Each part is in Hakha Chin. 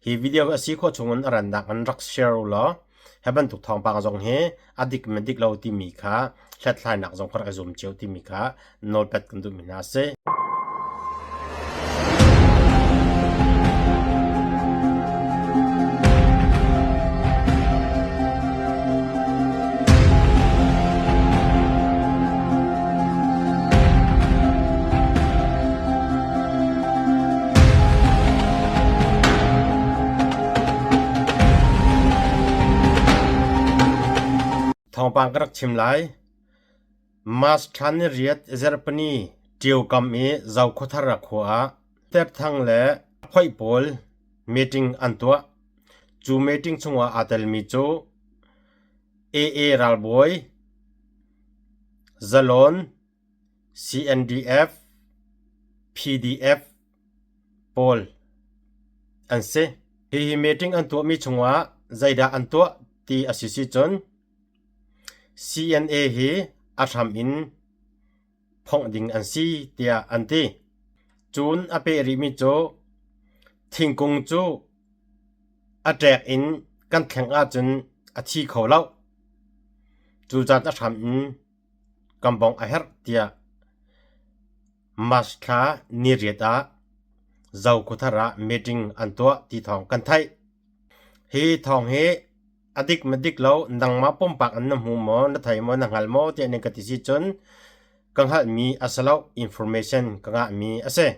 Hi video hi a si khawh chungin a rannak in rak share u law hi bantuk thawngpang zong hi a dik men dik lo timi kha hlathlainak zong kha rak i zum cio timi kha nawlpet kan duhmi hna a si. Thawngpang ka rak chim lai. March thla ni riat zarhpini Ṭiokam i Zokhawthar khua ah Terthang le Phoih pawl meeting an tuah. Cu meeting chungah aa telmi cu AA ralbawi, Zalon, CNDF, PDF pawl an si. Hihi meeting an tuahmi chungah zeidah an tuah ti a si si cun CNA hi a hram in phongh ding an si tiah an ti. Cun a peh rihmi cu thingkung cu a ṭek in kan thleng ahcun a thi kho lo. Cucaah a hram in kan bongh a herh tiah March thla ni riat ah Zokhuathar ah meeting an tuah ti thawng kan theih. Hi thawng hi a dik ma dik lo nangmah pumpak in na hmu maw, na thei maw, na hngal maw tiah nan ka ti si cun ka hngalhmi a si lo, information ka ngahmi a si.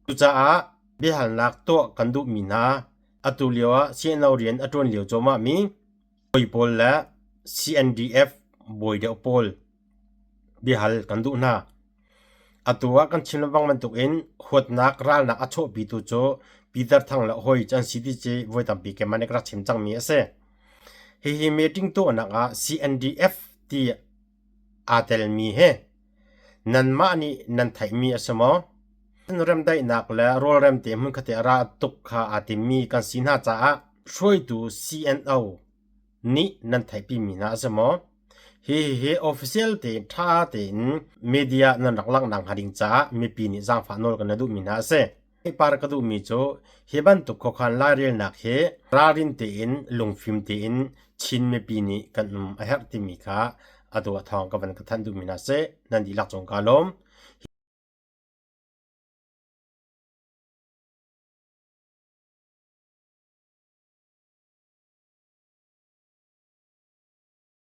Cucaah biahalnak tuah kan duhmi hna atu lio ah CNO rian a ṭuan lio cuahmahmi bawi pawl le CNDF bawi deuh pawl biahal kan duh hna. Atu ah kan chim lengmang bantukin huatnak ralnak a chuahpitu cu Peter Thang le hawi cu an si ti ci voi tampi keimah nih ka rak chim cangmi a si. Hihi meeting tuahnak ah CNDF ti aa telmi hi nanmah nih nan theihmi a si maw? Remdaihnak le rawlrem te hmunkhat i a ra tuk kha aa timmi kan si hna caah hruaitu CNO nih nan theihpimi hna a si maw? Hihi official tein ṭha tein media nan rak langhnak hnga ding caah mipi nih zaangfah nawl kan na duhmi hna a si. Par ka duhmi cu hi bantuk khuakhan lairelnak hi ralrin tein lungfim tein Chin mipi nih kan um a herh timi kha atu a thawng ka van ka thanh duhmi hna si. Nan dihlak cung kaa lawm.